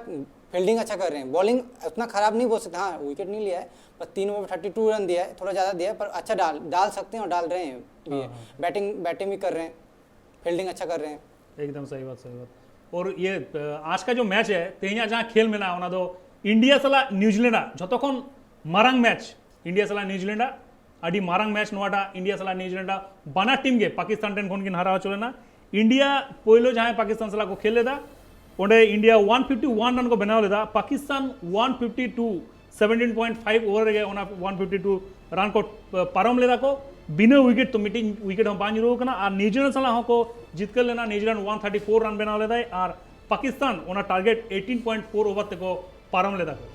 फील्डिंग अच्छा कर रहे हैं। बॉलिंग उतना ख़राब नहीं बोल सकते, हाँ, विकेट नहीं लिया है, पर तीन ओवर थर्टी टू रन दिया है, थोड़ा ज़्यादा दिया है, पर अच्छा डाल डाल सकते हैं और डाल रहे हैं भी। हाँ, हाँ। बैटिंग बैटिंग भी कर रहे हैं, फील्डिंग अच्छा कर रहे हैं। एकदम सही बात, सही बात। और ये अ, आज का जो मैच है, तेहिया जहाँ खेल में ना होना दो, इंडिया सला न्यूजीलैंड, जतखन मारांग मैच, इंडिया सला न्यूजीलैंड, ᱟᱹᱰᱤ ᱢᱟᱨᱟᱝ ᱢᱮᱪ ᱱᱚᱣᱟᱴᱟᱜ᱾ ᱤᱱᱰᱤᱭᱟ ᱥᱟᱞᱟᱜ ᱱᱤᱭᱩᱡᱤᱞᱮᱱᱰ ᱵᱟᱱᱟᱨ ᱴᱤᱢ ᱜᱮ ᱯᱟᱠᱤᱥᱛᱟᱱ ᱴᱷᱮᱱ ᱠᱷᱚᱱ ᱠᱤᱱ ᱦᱟᱨᱟᱣ ᱦᱚᱪᱚ ᱞᱮᱱᱟ᱾ ᱤᱱᱰᱤᱭᱟ ᱯᱳᱭᱞᱳ ᱡᱟᱦᱟᱸᱭ ᱯᱟᱠᱤᱥᱛᱟᱱ ᱥᱟᱞᱟᱜ ᱠᱚ ᱠᱷᱮᱞ ᱞᱮᱫᱟ, ᱚᱸᱰᱮ India one fifty one run ᱠᱚ ᱵᱮᱱᱟᱣ ᱞᱮᱫᱟ᱾ Pakistan one fifty two, seventeen point five over ᱨᱮᱜᱮ ᱚᱱᱟ ᱚᱣᱟᱱ ᱯᱷᱤᱯᱴᱤ ᱴᱩ ᱨᱟᱱ ᱠᱚ ᱯᱟᱨᱚᱢ ᱞᱮᱫᱟ ᱠᱚ, ᱵᱤᱱᱟᱹ ᱩᱭᱠᱮᱴ ᱛᱚ, ᱢᱤᱫᱴᱤᱡ ᱩᱭᱠᱮᱴ ᱦᱚᱸ ᱵᱟᱝ ᱧᱩᱨᱩ ᱟᱠᱟᱱᱟ᱾ ᱟᱨ ᱱᱤᱭᱩᱡᱤᱞᱮᱱᱰ ᱥᱟᱞᱟᱜ ᱦᱚᱸ ᱠᱚ ᱡᱤᱛᱠᱟᱹᱨ ᱞᱮᱱᱟ᱾ ᱱᱤᱭᱩᱡᱤᱞᱮᱱᱰ ᱚᱣᱟᱱ ᱛᱷᱟᱨᱴᱤ ᱯᱷᱳᱨ ᱨᱟᱱ ᱵᱮᱱᱟᱣ ᱞᱮᱫᱟᱭ ᱟᱨ ᱯᱟᱠᱤᱥᱛᱟᱱ ᱚᱱᱟ ᱴᱟᱨᱜᱮᱴ ᱮᱭᱤᱴᱤᱱ ᱯᱚᱭᱮᱱᱴ ᱯᱷᱳᱨ ᱳᱵᱷᱟᱨ ᱛᱮᱠᱚ ᱯᱟᱨᱚᱢ ᱞᱮᱫᱟ ᱠᱚ᱾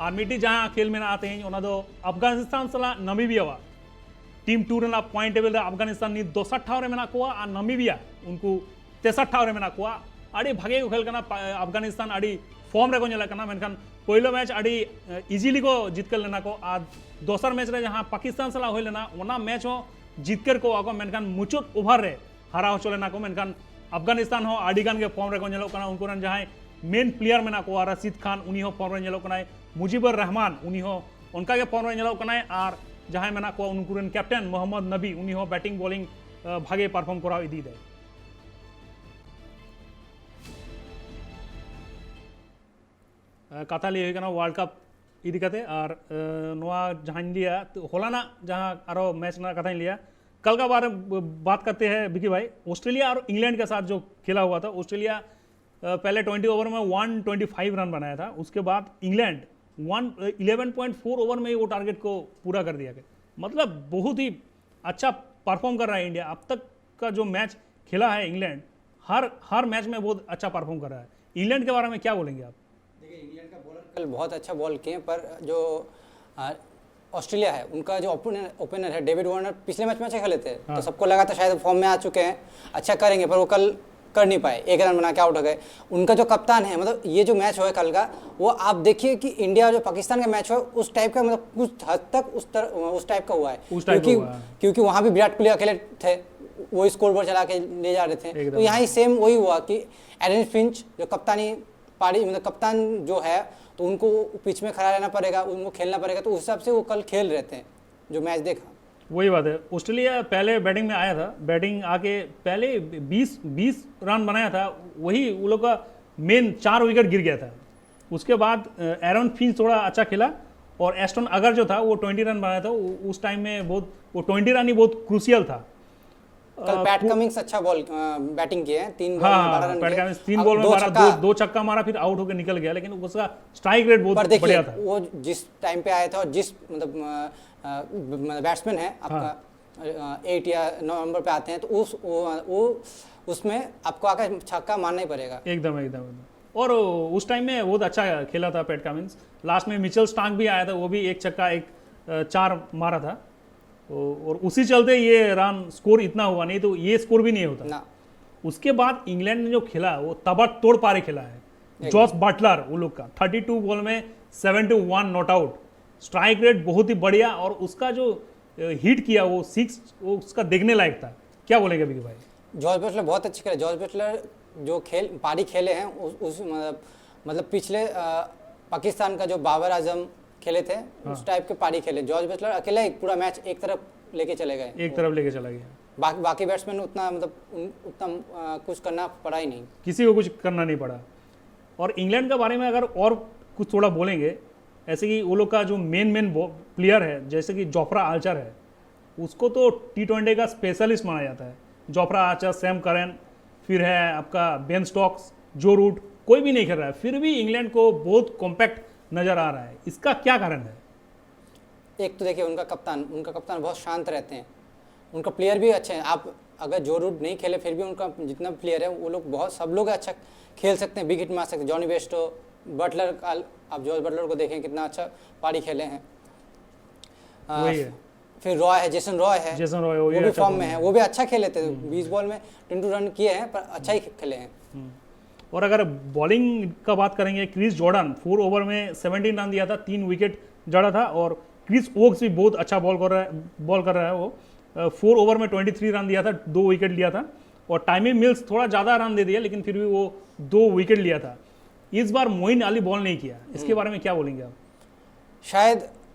ᱟᱨ ᱢᱤᱫᱴᱤᱡ ᱡᱟᱦᱟᱸ ᱠᱷᱮᱞ ᱢᱮᱱᱟᱜᱼᱟ ᱛᱮᱦᱮᱧ, ᱚᱱᱟ ᱫᱚ ᱟᱯᱷᱜᱟᱱᱤᱥᱛᱟᱱ ᱥᱟᱞᱟᱜ ᱱᱟᱢᱤᱵᱤᱭᱟᱣᱟᱜ᱾ ᱴᱤᱢ ᱴᱩ ᱨᱮᱱᱟᱜ ᱯᱚᱭᱮᱱᱴ ᱴᱮᱵᱤᱞ ᱨᱮ ᱟᱯᱷᱜᱟᱱᱤᱥᱛᱟᱱ ᱱᱤᱛ ᱫᱚᱥᱟᱨ ᱴᱷᱟᱶ ᱨᱮ ᱢᱮᱱᱟᱜ ᱠᱚᱣᱟ ᱟᱨ ᱱᱟᱢᱤᱵᱤᱭᱟ ᱩᱱᱠᱩ ᱛᱮᱥᱟᱨ ᱴᱷᱟᱶ ᱨᱮ ᱢᱮᱱᱟᱜ ᱠᱚᱣᱟ᱾ ᱟᱹᱰᱤ ᱵᱷᱟᱜᱮ ᱠᱚ ᱠᱷᱮᱞ ᱠᱟᱱᱟ᱾ ᱯᱟ- ᱟᱯᱷᱜᱟᱱᱤᱥᱛᱟᱱ ᱟᱹᱰᱤ ᱯᱷᱚᱨᱢ ᱨᱮᱠᱚ ᱧᱮᱞᱚᱜ ᱠᱟᱱᱟ, ᱢᱮᱱᱠᱷᱟᱱ ᱯᱳᱭᱞᱳ ᱢᱮᱪ ᱟᱹᱰᱤ ᱤᱡᱤᱞᱤ ᱠᱚ ᱡᱤᱛᱠᱟᱹᱨ ᱞᱮᱱᱟ ᱠᱚ ᱟᱨ ᱫᱚᱥᱟᱨ ᱢᱮᱪ ᱨᱮ ᱡᱟᱦᱟᱸ ᱯᱟᱠᱤᱥᱛᱟᱱ ᱥᱟᱞᱟᱜ ᱦᱩᱭ ᱞᱮᱱᱟ, ᱚᱱᱟ ᱢᱮᱪ ᱦᱚᱸ ᱡᱤᱛᱠᱟᱹᱨ ᱠᱚᱣᱟ ᱠᱚ, ᱢᱮᱱᱠᱷᱟᱱ ᱢᱩᱪᱟᱹᱫ ᱳᱵᱷᱟᱨ ᱨᱮ ᱦᱟᱨᱟᱣ ᱦᱚᱪᱚ ᱞᱮᱱᱟ ᱠᱚ᱾ ᱢᱮᱱᱠᱷᱟᱱ ᱟᱯᱷᱜᱟᱱᱤᱥᱛᱟᱱ ᱦᱚᱸ ᱟᱹᱰᱤ ᱜᱟᱱ ᱜᱮ ᱯᱷᱚᱨᱢ ᱨᱮᱠᱚ ᱧᱮᱞᱚᱜ ᱠᱟᱱᱟ᱾ ᱩᱱᱠᱩ ᱨᱮᱱ ᱡᱟᱦᱟᱸᱭ ᱢᱮᱱ ᱯᱞᱮᱭᱟᱨ ᱢᱮᱱᱟᱜ ᱠᱚᱣᱟ, ᱨᱟᱥᱤᱫ ᱠᱷᱟᱱ, ᱩᱱᱤ ᱦᱚᱸ ᱯᱷᱚᱨᱢ ᱨᱮ ᱧᱮᱞᱚᱜ ᱠᱟᱱᱟᱭ᱾ ᱢᱩᱡᱤᱵᱩᱨ ᱨᱚᱦᱢᱟᱱ, ᱩᱱᱤ ᱦᱚᱸ ᱚᱱᱠᱟ ᱜᱮ ᱯᱷᱚᱨᱢ ᱨᱮ ᱧᱮᱞᱚᱜ ᱠᱟᱱᱟᱭ᱾ ᱟᱨ ᱡᱟᱦᱟᱸᱭ ᱢᱮᱱᱟᱜ ᱠᱚᱣᱟ, ᱩᱱᱠᱩ ᱨᱮᱱ ᱠᱮᱯᱴᱮᱱ ᱢᱚᱦᱚᱢᱢᱚᱫ ᱱᱟᱵᱤ, ᱩᱱᱤ ᱦᱚᱸ ᱵᱮᱴᱤᱝ ᱵᱚᱞᱤᱝ ᱵᱷᱟᱜᱮ ᱯᱟᱨᱯᱷᱚᱨᱢ ᱠᱚᱨᱟᱣ ᱤᱫᱤᱭᱮᱫᱟᱭ᱾ ᱠᱟᱛᱷᱟ ᱞᱟᱹᱭ ᱦᱩᱭ ᱠᱟᱱᱟ ᱣᱟᱨᱞᱰ ᱠᱟᱯ ᱤᱫᱤ ᱠᱟᱛᱮ᱾ ᱟᱨ ᱱᱚᱣᱟ ᱡᱟᱦᱟᱸᱧ ᱞᱟᱹᱭᱟ, ᱦᱚᱞᱟᱱᱟᱜ ᱡᱟᱦᱟᱸ ᱟᱨᱚ ᱢᱮᱪ ᱨᱮᱱᱟᱜ ᱠᱟᱛᱷᱟᱧ ᱞᱟᱹᱭᱟ, ᱠᱟᱞ ᱠᱟ ᱵᱟᱨᱮ ᱵᱟᱛ ᱠᱟᱨᱛᱮ ᱦᱮᱸ ᱵᱤᱠᱤ ᱵᱷᱟᱭ, ᱚᱥᱴᱨᱮᱞᱤᱭᱟ ᱟᱨ ᱤᱝᱞᱮᱱᱰ ᱠᱮ ᱥᱟᱛᱷ ᱡᱳ ᱠᱷᱮᱞᱟ ᱦᱩᱣᱟ ᱛᱷᱟ, ᱚᱥᱴᱨᱮᱞᱤᱭᱟ ᱯᱮᱦᱞᱮ ᱴᱩᱭᱮᱱᱴᱤ ᱳᱣᱟᱨ ᱢᱮ ᱚᱣᱟᱱ ᱴᱩᱭᱮᱱᱴᱤ ᱯᱷᱟᱭᱤᱵᱷ ᱨᱟᱱ ᱵᱟᱱᱟᱭᱟ ᱛᱷᱟ, ᱩᱥᱠᱮ ᱵᱟᱫ ᱤᱝᱞᱮᱱᱰ ᱚᱣᱟᱱ ᱤᱞᱮᱵᱷᱮᱱ ᱯᱚᱭᱮᱱᱴ ᱯᱷᱳᱨ ᱳᱣᱟᱨ ᱢᱮ ᱣᱳ ᱴᱟᱨᱜᱮᱴ ᱠᱚ ᱯᱩᱨᱟ ᱠᱟᱨ ᱫᱤᱭᱟ ᱠᱮ᱾ ᱢᱚᱛᱞᱚᱵ ᱵᱚᱦᱩᱛ ᱦᱤ ᱟᱪᱪᱷᱟ परफॉर्म कर रहा है इंडिया। अब तक का जो मैच खेला है इंग्लैंड, हर हर मैच में बहुत अच्छा परफॉर्म कर रहा है। इंग्लैंड के बारे में क्या बोलेंगे आप? देखिए, इंग्लैंड का बॉलर कल बहुत अच्छा बॉल किए, पर जो आ, ऑस्ट्रेलिया है, उनका जो ओपनर ओपनर है डेविड वार्नर, पिछले मैच में अच्छा खेले थे। हाँ। तो सबको लगा था शायद फॉर्म में आ चुके हैं, अच्छा करेंगे, पर वो कल कर नहीं पाए, एक रन बना के आउट हो गए। उनका जो कप्तान है, मतलब, ये जो मैच हुआ है कल का, वो आप देखिए कि इंडिया और जो पाकिस्तान का मैच हुआ है, उस टाइप का, मतलब, कुछ हद तक उस तरह उस टाइप का हुआ है। उस टाइप का क्योंकि हुआ है। क्योंकि वहाँ भी विराट कोहली अकेले थे, वो स्कोर बोर्ड चला के ले जा रहे थे। एकदम। तो यहाँ ही सेम वही हुआ कि एरन फिंच जो कप्तानी पारी, मतलब, कप्तान जो है, तो उनको पिच में खड़ा रहना पड़ेगा, उनको खेलना पड़ेगा। तो उस हिसाब से वो कल खेल रहे थे, जो मैच देखा। वही बात है, ऑस्ट्रेलिया पहले बैटिंग में आया था, बैटिंग आके पहले बीस बीस रन बनाया था, वही वो लोग का मेन चार विकेट गिर गया था। उसके बाद एरन फिंच थोड़ा अच्छा खेला और एस्टन अगर जो था वो ट्वेंटी रन बनाया था। उ- उस टाइम में बहुत वो ट्वेंटी रन ही बहुत क्रूशियल था। कल पैट कमिंस अच्छा बॉल बैटिंग किए हैं, तीन बॉल हाँ में बारह हाँ, रन पैट किए। कमिंस तीन अब बॉल में दो मारा, छक्का। दो दो छक्का मारा, फिर आउट होकर निकल गया, लेकिन उसका स्ट्राइक रेट पर बहुत देखिए, बढ़िया था। वो जिस टाइम पे आया था और जिस, मतलब, बैट्समैन है आपका, एट या नौ नंबर पे आते हैं, तो उस वो, वो उसमें आपको आकर छक्का मारना ही पड़ेगा। एकदम एकदम एकदम। और उस टाइम में बहुत अच्छा खेला था पैट कमिंस। लास्ट में मिचेल स्टार्क भी आया था, वो भी एक छक्का एक अ, चार मारा था। तो और उसी चलते ये रन स्कोर इतना हुआ, नहीं तो ये स्कोर भी नहीं होता। ना। उसके बाद इंग्लैंड ने जो खेला, वो ताबड़तोड़ पारी खेला है। जॉस बटलर वो लोग का थर्टी टू बॉल में seventy one not out, strike rate बहुत ही बढ़िया, और उसका जो हिट किया वो सिक्स, वो उसका देखने लायक था। क्या बोलेंगे विकी भाई? जॉस बटलर बहुत अच्छे खेले। जॉस बटलर जो खेल पारी खेले हैं, उस, उस मतलब मतलब पिछले अ, पाकिस्तान का जो बाबर आजम खेले थे, उस टाइप के पारी खेले। जॉस बटलर अकेले एक पूरा मैच एक तरफ लेके चले गए। एक तरफ लेके चला गया। बाकी बाकी बैट्समैन उतना, मतलब, उन- उतना अ, कुछ करना पड़ा ही नहीं। किसी को कुछ करना नहीं पड़ा। और इंग्लैंड के बारे में अगर और कुछ थोड़ा बोलेंगे, ऐसे कि वो लोग का जो मेन मेन प्लेयर है, जैसे कि जोफ्रा आर्चर है, उसको तो टी ट्वेंटी का स्पेशलिस्ट माना जाता है। जोफ्रा आर्चर, सैम करन, फिर है आपका बेन स्टोक्स, जो रूट, कोई भी नहीं खेल रहा है, फिर भी इंग्लैंड को बहुत कॉम्पैक्ट नज़र आ रहा है। इसका क्या कारण है? एक तो देखिए, उनका कप्तान उनका कप्तान बहुत शांत रहते हैं, उनका प्लेयर भी अच्छे हैं। आप अगर जो रूट नहीं खेले, फिर भी उनका जितना प्लेयर है, वो लोग बहुत, सब लोग अच्छा खेल सकते हैं, बिग हिट मार सकते हैं। जॉनी बेस्टो, बटलर, आप जॉस बटलर को देखें, कितना अच्छा पारी खेले हैं। आ, वही है। फिर रॉय है, जेसन रॉय है, जेसन रॉय, वो वो भी भी अच्छा फॉर्म में perform- है, वो भी अच्छा खेले थे। बीस बॉल में ट्वेंटी रन किए हैं, पर अच्छा ही खेले हैं। हम्म। और अगर बॉलिंग का बात करेंगे, क्रिस जॉर्डन फोर ओवर में सेवनटीन रन दिया था, तीन विकेट जड़ा था। और क्रिस वोक्स भी बहुत अच्छा बॉल कर रहा है, बॉल कर रहा है वो। फोर ओवर में ट्वेंटी थ्री रन दिया था, दो विकेट लिया था। और टाइमी मिल्स थोड़ा ज़्यादा रन दे दिया, लेकिन फिर भी वो दो विकेट लिया था। इस बार मोइन अली बॉल नहीं किया, इसके बारे में क्या बोलेंगे आप? शायद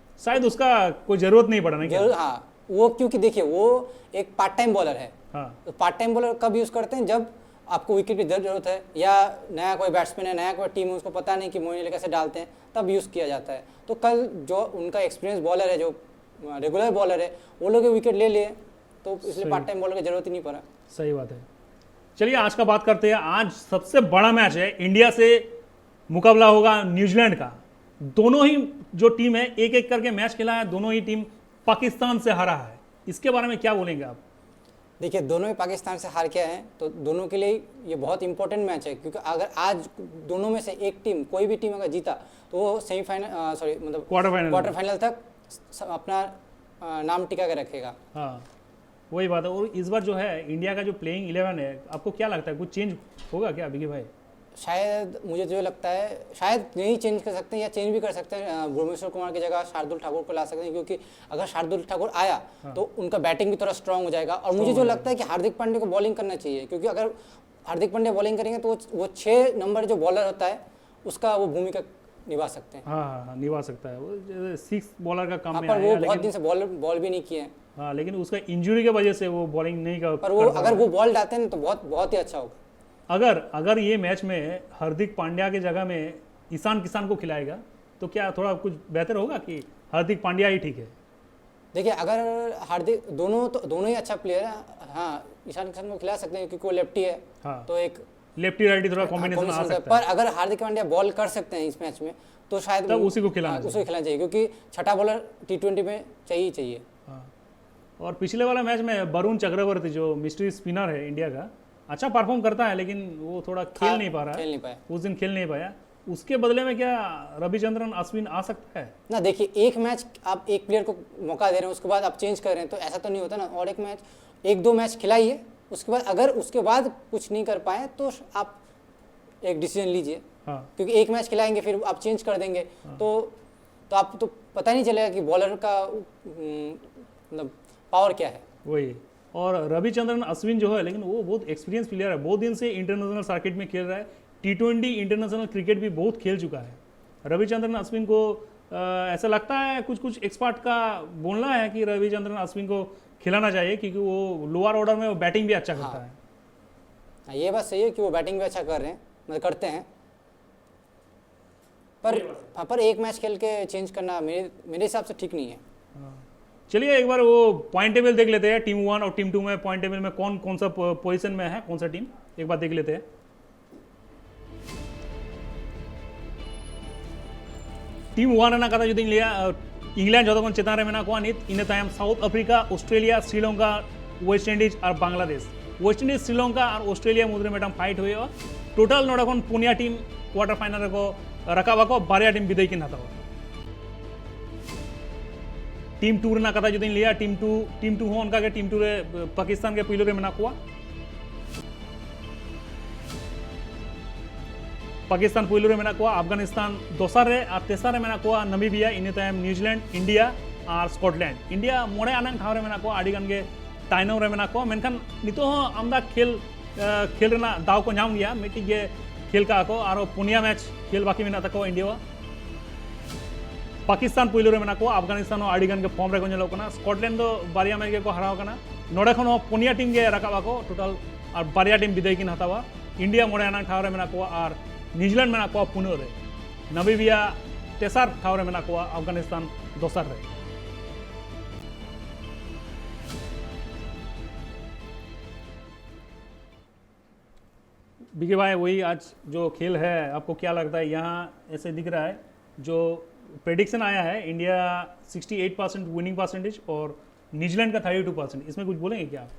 शायद उसका कोई ज़रूरत नहीं पड़ा ना क्या? जरूर, हाँ, वो, क्योंकि देखिए, वो एक पार्ट टाइम बॉलर है। हाँ। तो पार्ट टाइम बॉलर कब यूज़ करते हैं? जब आपको विकेट की जरूरत है, या नया कोई बैट्समैन है, नया कोई टीम है, उसको पता नहीं कि मोइन अली कैसे डालते हैं, तब यूज़ किया जाता है। तो कल जो उनका एक्सपीरियंस बॉलर है, जो रेगुलर बॉलर है, वो लोग विकेट ले लिए, तो इसलिए सही। पार्ट टाइम बॉलर की जरूरत ही नहीं पड़ा। सही बात है। चलिए, आज का बात करते हैं। आज सबसे बड़ा मैच है, इंडिया से मुकाबला होगा न्यूजीलैंड का। दोनों ही जो टीम है, एक एक करके मैच खेला है, दोनों ही टीम पाकिस्तान से हारा है। इसके बारे में क्या बोलेंगे आप? देखिए, दोनों ही पाकिस्तान से हार के आए हैं, तो दोनों के लिए ये बहुत इंपॉर्टेंट मैच है, क्योंकि अगर आज दोनों में से एक टीम, कोई भी टीम अगर जीता, तो वो सेमीफाइनल, सॉरी, मतलब क्वार्टर फाइनल। क्वार्टर फाइनल तक स- अपना अ, नाम टिका के रखेगा। हाँ, वही बात है। और इस बार जो है, इंडिया का जो प्लेइंग इलेवन है, आपको क्या लगता है, कुछ चेंज होगा क्या, विकी भाई? शायद, मुझे जो लगता है, शायद नहीं चेंज कर सकते हैं, या चेंज भी कर सकते हैं। अ, भुवनेश्वर कुमार की जगह शार्दुल ठाकुर को ला सकते हैं, क्योंकि अगर शार्दुल ठाकुर आया, हाँ। तो उनका बैटिंग भी थोड़ा स्ट्रांग हो जाएगा। और स्ट्रांग मुझे हो जो जाएगा। लगता है कि हार्दिक पांड्या को बॉलिंग करना चाहिए, क्योंकि अगर हार्दिक पांड्या बॉलिंग करेंगे, तो वो, वो छः नंबर जो बॉलर होता है, उसका वो भूमिका निभा सकते हैं। हाँ, हाँ, हाँ, निभा सकता है वो। जैसे सिक्स बॉलर का काम हाँ, में पर आएगा, वो बहुत लेकिन दिन से बॉल बॉल भी नहीं किए हैं। हाँ, लेकिन उसका इंजरी की वजह से वो बॉलिंग नहीं कर पर कर वो, पा अगर रहा वो है। बॉल डालते हैं, तो बहुत बहुत ही अच्छा होगा। अगर अगर ये मैच में हार्दिक पांड्या की जगह में ईशान किशन को खिलाएगा, तो क्या थोड़ा कुछ बेहतर होगा कि हार्दिक पांड्या ही ठीक है? देखिए, अगर हार्दिक, दोनों तो, दोनों ही अच्छा प्लेयर है। हाँ, ईशान किशन को खिला सकते हैं, क्योंकि वो लेफ्टी है। हाँ। तो एक लेफ्टी राइटी थोड़ा कॉम्बिनेशन आ combination सकता पर है। अगर हार्दिक पांड्या बॉल कर सकते हैं इस मैच में, तो शायद तब वो- उसी को खिलाना हाँ, चाहिए। उसी को खिलाना चाहिए, क्योंकि छठा बॉलर टी ट्वेंटी में चाहिए ही चाहिए। हाँ। और पिछले वाला मैच में वरुण चक्रवर्ती, जो मिस्ट्री स्पिनर है इंडिया का, अच्छा परफॉर्म करता है, लेकिन वो थोड़ा खेल खा- नहीं पा रहा खेल है। नहीं पाया। उस दिन खेल नहीं पाया। उसके बदले में क्या रविचंद्रन अश्विन आ सकता है? ना, देखिए, एक मैच आप एक प्लेयर को मौका दे रहे हैं, उसके बाद आप चेंज कर रहे हैं, तो ऐसा तो नहीं होता ना। और एक मैच, एक दो मैच खिलाइए, उसके बाद अगर उसके बाद कुछ नहीं कर पाए तो आप एक डिसीजन लीजिए, हाँ। क्योंकि एक मैच खिलाएंगे फिर आप चेंज कर देंगे, तो तो आप तो पता नहीं चलेगा कि बॉलर का, हम्म, मतलब, पावर क्या है। वही। और रविचंद्रन अश्विन जो है, लेकिन वो बहुत एक्सपीरियंस प्लेयर है, बहुत दिन से इंटरनेशनल सर्किट में खेल रहा है, टी ट्वेंटी इंटरनेशनल क्रिकेट भी बहुत खेल चुका है। रविचंद्रन अश्विन को अ, ऐसा लगता है, कुछ कुछ एक्सपर्ट का बोलना है कि रविचंद्रन अश्विन को खिलाना चाहिए, क्योंकि वो लोअर ऑर्डर में वो बैटिंग भी अच्छा करता हाँ। है। हाँ, ये बात सही है कि वो बैटिंग भी अच्छा कर रहे हैं, मतलब, करते हैं, पर हाँ, पर एक मैच खेल के चेंज करना मेरे मेरे हिसाब से ठीक नहीं है। हाँ। चलिए, एक बार वो पॉइंट टेबल देख लेते हैं, टीम वन और टीम टू में पॉइंट टेबल में कौन कौन सा पोजीशन में है, कौन सा टीम, एक बार देख लेते हैं। टीम वन ᱨᱮᱱᱟᱜ ᱠᱟᱛᱷᱟ ᱡᱩᱫᱤᱧ ᱞᱟᱹᱭᱟ, ᱤᱝᱞᱮᱱᱰ ᱡᱚᱛᱚ ᱠᱷᱚᱱ ᱪᱮᱛᱟᱱ ᱨᱮ ᱢᱮᱱᱟᱜ ᱠᱚᱣᱟ ᱱᱤᱛ, ᱤᱱᱟᱹ ᱛᱟᱭᱚᱢ South Africa, Australia, Sri Lanka, West Indies ᱟᱨ ᱵᱟᱝᱞᱟᱫᱮᱥ᱾ ᱳᱭᱮᱥᱴ ᱤᱱᱰᱤᱡᱽ, ᱥᱨᱤᱞᱚᱝᱠᱟ ᱟᱨ ᱚᱥᱴᱨᱮᱞᱤᱭᱟ ᱢᱩᱫᱽᱨᱮ ᱢᱤᱫᱴᱟᱝ ᱯᱷᱟᱭᱤᱴ ᱦᱩᱭᱩᱜᱼᱟ᱾ ᱴᱳᱴᱟᱞ ᱱᱚᱰᱮ ᱠᱷᱚᱱ ᱯᱩᱱᱭᱟ ᱴᱤᱢ ᱠᱣᱟᱴᱟᱨ ᱯᱷᱟᱭᱱᱟᱞ ᱨᱮᱠᱚ ᱨᱟᱠᱟᱵ ᱟᱠᱚ, ᱵᱟᱨᱭᱟ ᱴᱤᱢ ᱵᱤᱫᱟᱹᱭ ᱠᱤᱱ ᱦᱟᱛᱟᱣᱟ᱾ ᱴᱤᱢ ᱴᱩ ᱨᱮᱱᱟᱜ ᱠᱟᱛᱷᱟ ᱡᱩᱫᱤᱧ ᱞᱟᱹᱭᱟ, ᱴᱤᱢ ᱴᱩ, ᱴᱤᱢ ᱴᱩ ᱦᱚᱸ ᱚᱱᱠᱟᱜᱮ, ᱴᱤᱢ ᱴᱩ ᱨᱮ ᱯᱟᱠᱤᱥᱛᱟᱱ ᱜᱮ ᱯᱩᱭᱞᱩ ᱨᱮ ᱢᱮᱱᱟᱜ ᱠᱚᱣᱟ᱾ ᱯᱟᱠᱤᱥᱛᱟᱱ ᱯᱩᱭᱞᱩ ᱨᱮ ᱢᱮᱱᱟᱜ ᱠᱚᱣᱟ, ᱟᱯᱷᱜᱟᱱᱤᱥᱛᱟᱱ ᱫᱚᱥᱟᱨ ᱨᱮ, ᱟᱨ ᱛᱮᱥᱟᱨ ᱨᱮ ᱢᱮᱱᱟᱜ ᱠᱚᱣᱟ ᱱᱟᱢᱤᱵᱤᱭᱟ, ᱤᱱᱟᱹ ᱛᱟᱭᱚᱢ ᱱᱤᱭᱩᱡᱤᱞᱮᱱᱰ, ᱤᱱᱰᱤᱭᱟ ᱟᱨ ᱥᱠᱚᱴᱞᱮᱱᱰ᱾ ᱤᱱᱰᱤᱭᱟ ᱢᱚᱬᱮ ᱟᱱᱟᱝ ᱴᱷᱟᱶ ᱨᱮ ᱢᱮᱱᱟᱜ ᱠᱚᱣᱟ, ᱟᱹᱰᱤ ᱜᱟᱱ ᱜᱮ ᱛᱟᱭᱱᱚᱢ ᱨᱮ ᱢᱮᱱᱟᱜ ᱠᱚᱣᱟ, ᱢᱮᱱᱠᱷᱟᱱ ᱱᱤᱛᱚᱜ ᱦᱚᱸ ᱟᱢᱫᱟ ᱠᱷᱮᱞ, ᱟᱸ, ᱠᱷᱮᱞ ᱨᱮᱱᱟᱜ ᱫᱟᱣ ᱠᱚ ᱧᱟᱢ ᱜᱮᱭᱟ᱾ ᱢᱤᱫᱴᱤᱡ ᱜᱮ ᱠᱷᱮᱞ ᱠᱟᱜᱼᱟ ᱠᱚ, ᱟᱨᱚ ᱯᱩᱱᱭᱟ ᱢᱮᱪ ᱠᱷᱮᱞ ᱵᱟᱹᱠᱤ ᱢᱮᱱᱟᱜ ᱛᱟᱠᱚᱣᱟ ᱤᱱᱰᱤᱭᱟᱣᱟᱜ᱾ ᱯᱟᱠᱤᱥᱛᱟᱱ ᱯᱩᱭᱞᱩ ᱨᱮ ᱢᱮᱱᱟᱜ ᱠᱚᱣᱟ, ᱟᱯᱷᱜᱟᱱᱤᱥᱛᱟᱱ ᱦᱚᱸ ᱟᱹᱰᱤ ᱜᱟᱱ ᱜᱮ ᱯᱷᱚᱨᱢ ᱨᱮᱠᱚ ᱧᱮᱞᱚᱜ ᱠᱟᱱᱟ, ᱥᱠᱚᱴᱞᱮᱱᱰ ᱫᱚ ᱵᱟᱨᱭᱟ ᱢᱮᱪ ᱜᱮᱠᱚ ᱦᱟᱨᱟᱣ ᱠᱟᱱᱟ᱾ ᱱᱚᱰᱮ ᱠᱷᱚᱱ ᱦᱚᱸ ᱯᱩᱱᱭᱟ ᱴᱤᱢ ᱜᱮ ᱨᱟᱠᱟᱵ ᱟᱠᱚ ᱴᱳᱴᱟᱞ, ᱟᱨ ᱵᱟᱨᱭᱟ ᱴᱤᱢ ᱵᱤᱫᱟᱹᱭ ᱠᱤᱱ ᱦᱟᱛᱟᱣᱟ᱾ ᱤᱱᱰᱤᱭᱟ ᱢᱚᱬᱮ ᱟᱱᱟᱝ ᱴᱷᱟᱶ ᱨᱮ ᱢᱮᱱᱟᱜ ᱠᱚᱣᱟ ᱟᱨ ᱱᱤᱭᱩᱡᱤᱞᱮᱱᱰ ᱢᱮᱱᱟᱜ ᱠᱚᱣᱟ ᱯᱩᱱᱟᱹᱜ ᱨᱮ᱾ ᱱᱟᱢᱤᱵᱤᱭᱟ ᱛᱮᱥᱟᱨ ᱴᱷᱟᱶ ᱨᱮ ᱢᱮᱱᱟᱜ ᱠᱚᱣᱟ, ᱟᱯᱷᱜᱟᱱᱤᱥᱛᱟᱱ ᱫᱚᱥᱟᱨ ᱨᱮ᱾ बीके भाई, वही आज जो खेल है, आपको क्या लगता है? यहाँ ऐसे दिख रहा है, जो प्रेडिक्शन आया है, India sixty eight percent winning percentage और न्यूजीलैंड का थर्टी टू परसेंट, इसमें कुछ बोलेंगे क्या आप?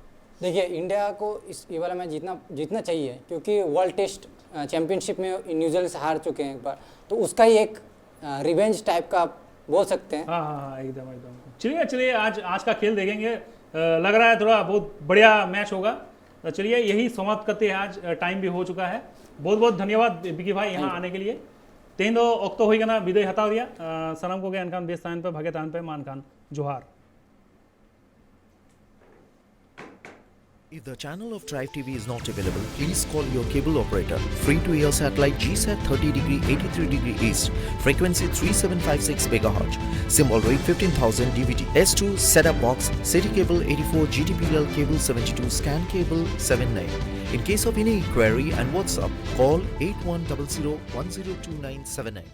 देखिए, इंडिया को इस ये वाला मैच जीतना जीतना चाहिए, क्योंकि वर्ल्ड टेस्ट चैंपियनशिप में न्यूजीलैंड से हार चुके हैं एक बार, तो उसका ही एक रिवेंज टाइप का आप बोल सकते हैं। हाँ हाँ हाँ, एकदम एकदम। चलिए चलिए, आज आज का खेल देखेंगे। अ, लग रहा है थोड़ा बहुत बढ़िया मैच होगा। तो चलिए, यही समाप्त करते हैं आज, टाइम भी हो चुका है। बहुत बहुत धन्यवाद विकी भाई यहाँ आने के लिए। ᱛᱮᱦᱮᱧ ᱫᱚ ᱚᱠᱛᱚ ᱦᱩᱭ ᱠᱟᱱᱟ ᱵᱤᱫᱟᱹᱭ ᱦᱟᱛᱟᱣ ᱨᱮᱭᱟᱜ᱾ ᱥᱟᱱᱟᱢ ᱠᱚᱜᱮ ᱮᱱᱠᱷᱟᱱ ᱵᱮᱥ ᱛᱟᱦᱮᱱ ᱯᱮ, ᱵᱷᱟᱜᱮ ᱛᱟᱦᱮᱱ ᱯᱮ᱾ ᱢᱟ ᱮᱱᱠᱷᱟᱱ ᱡᱚᱦᱟᱨ᱾ If the channel of Tribe T V is not available, please call your cable operator. Free to air satellite G sat thirty degree eighty-three degree east, frequency three seven five six megahertz, symbol rate fifteen thousand D V D, S two setup box, city cable eighty-four, G T P L cable seventy-two, scan cable seven nine. In case of any inquiry and WhatsApp, call eight one double zero one zero two nine seven nine.